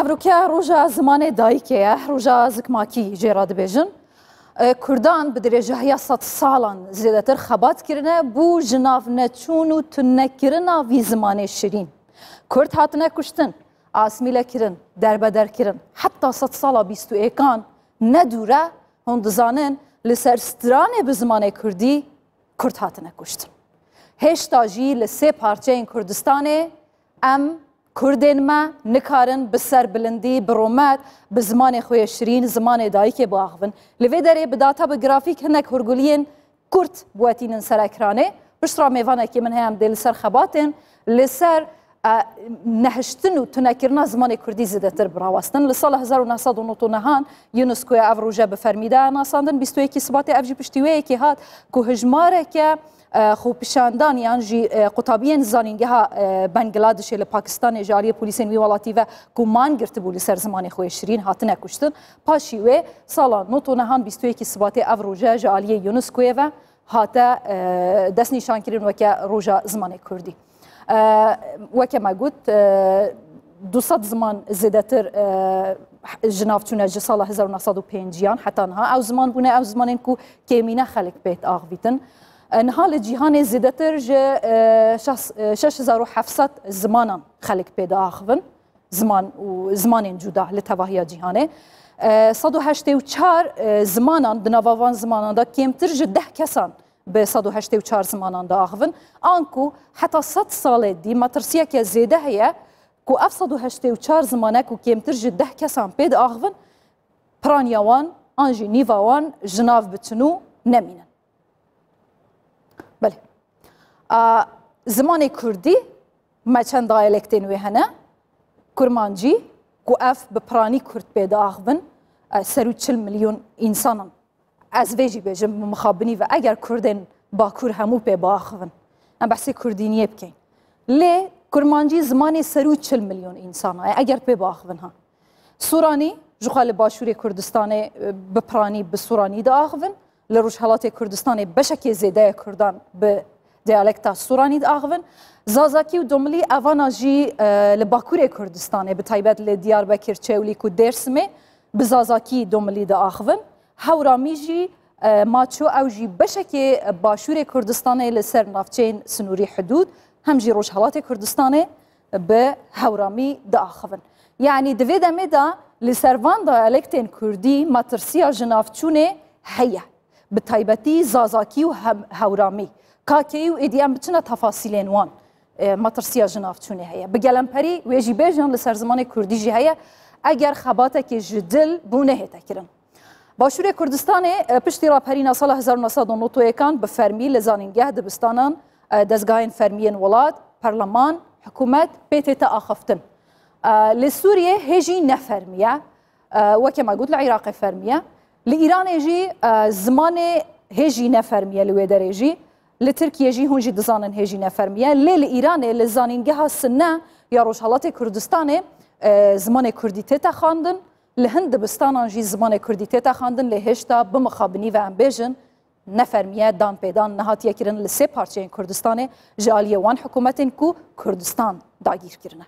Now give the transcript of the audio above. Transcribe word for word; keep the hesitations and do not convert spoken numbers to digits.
Evroke roja zimanê dayikê ye, roja zikmakî jê re dibêjin. E, Kurdan bi dirêjahiya sed salan zêdetir xebat kirine bo ji nav neçûn û tunekirina vî zimanê şirîn. Kurd hatine kuştin, asmîle kirin, derbeder kirin. Heta sed sala bîst û êkan ne dûr e, hûn dizanin li ser stranê bi zimanê kurdî Kurd hatine kuştin. Hêşta jî li sê parçeyên Kurdistanê em Kurdên me nikarin bi serbilindî, bi rûmet, bi zimanê xwe yê şirîn, zimanê dayikê biaxivin. Li vê derê bi data, bi grafîk hinek hûrguliyên kurt biwetînin ser ekranê. Piştre mêvanekî min heye em dê li ser xebatên, li ser, e, nehiştin û tunekirina zimanê kurdî zêdetir birawestin. Li sala hezar û neh sed û nod û nehan UNESCOya ev roje bi fermî daye nasandin. Bîst û yekî Sibatê ev jî piştî wê yekê hat ku hijmareke, e, xwepişandan yan jî, e, qutabiyên zanîngeha, e, Bangladeshê li Pakistanê ji aliyê polîsên wî welatî ve ku man girtibû li ser zimanê xwe yê şirîn hatine kuştin. Paşî wê sala nod û nehan bîst û yekî Sibatê ev roje ji aliyê UNESCOyê ve hate, e, destnîşankirin weke roja zimanê kurdî. E, Weke me got, e, du sed ziman zêdetir, e, ji nav çûne ji sala hezar û neh sed û pêncî yan heta niha. Ew ziman bûne, ew zimanên ku kêmîne xelk pê diaxivîtin. E, niha li cîhanê zêdetir ji, e, şeş, e, şeş hezar û heft sed zimanan xelk pê diaxivin. Ziman û zimanên cuda li tevahiya cîhanê. E, sed û heştê û çar, e, zimanan, di nava van zimanan de kêmtir ji deh kesan bi sed û heştê û çar zimanan diaxivin. Anku heta sed salê dî metirsiyeke zêde heye ku ev sed û heştê û çar zimane ku kêmtir ji deh kesan pê diaxivin, piraniya wan an jî nîva wan ji nav biçin û nemînin. Belê. A, zimanê kurdî me çend diyalektên wê hene. Kurmancî, ku ev bi piranî kurd pê diaxivin, e, ser û çil milyon însanan. Ez vê jî bêjim, bi mixabinî ve eger kurdên Bakur hemû pê biaxivin, em behsê kurdîniyê bikeyn. Lê kurmancî zimanê ser û çil milyon însana ye, eger pê biaxivin ha. Sûranî, jixwe li Başûrê Kurdistanê, e, bi piranî bi sûranî diaxivin. Li Rojhelatê Kurdistanê beşekê zêde ye kurdan bi diyalekta sûranî diaxivin. Zazakî û domilî, evana jî, e, li Bakurê Kurdistanê, bi taybet li Diyarbekir, Çewlîg û Dêrsimê bi zazakî domilî diaxivin. Hewramî jî, e, maço, ew jî beşekê Başûrê Kurdistanê li ser navçeyên sinûrî hidûd, hem jî Rojhelatê Kurdistanê bi hewramî diaxivin. Yanî di vê demê de li ser van diyalektên kurdî matirsiya jinavçûnê heye. Bi taybetî zazakî û hem-, hewramî. Kakeyî û êdî em biçine tefasîlên wan, e, matirsiya jinavçûnê heye. Bi gelemperî wê jî bêjin li ser zimanê kurdî jî heye. Eger xebatekê ji dil bû nehête kirin. Başûrê Kurdistanê, e, piştî raperîna sala hezar û neh sed û nod û yek an bi fermî li zanîngeh, dibistanan, e, dezgahên fermî yên welat, perleman, hikûmet pê tête axiftin. E, li Sûriyê hê jî ne fermî ye. E, weke me got, li Iraqê fermî ye. Li Îranê jî, e, zimanê hê jî ne fermî ye li wê derê jî. Li Tirkiyê jî hûn jî dizanin hê jî ne fermî ye. Lê li Îranê li zanîngeha Sinne ya Rojhelatê Kurdistanê, e, zimanê kurdî tête xwendin. Li hin dibistanan jî zimanê kurdî tête xwendin, lê hêşta bi mixabinî ve em bêjin, ne fermî ye, dan pêdan nehatiye kirin. Li sê parçeyên Kurdistanê ji aliyê wan hikûmetên ku Kurdistan dagîr kirine.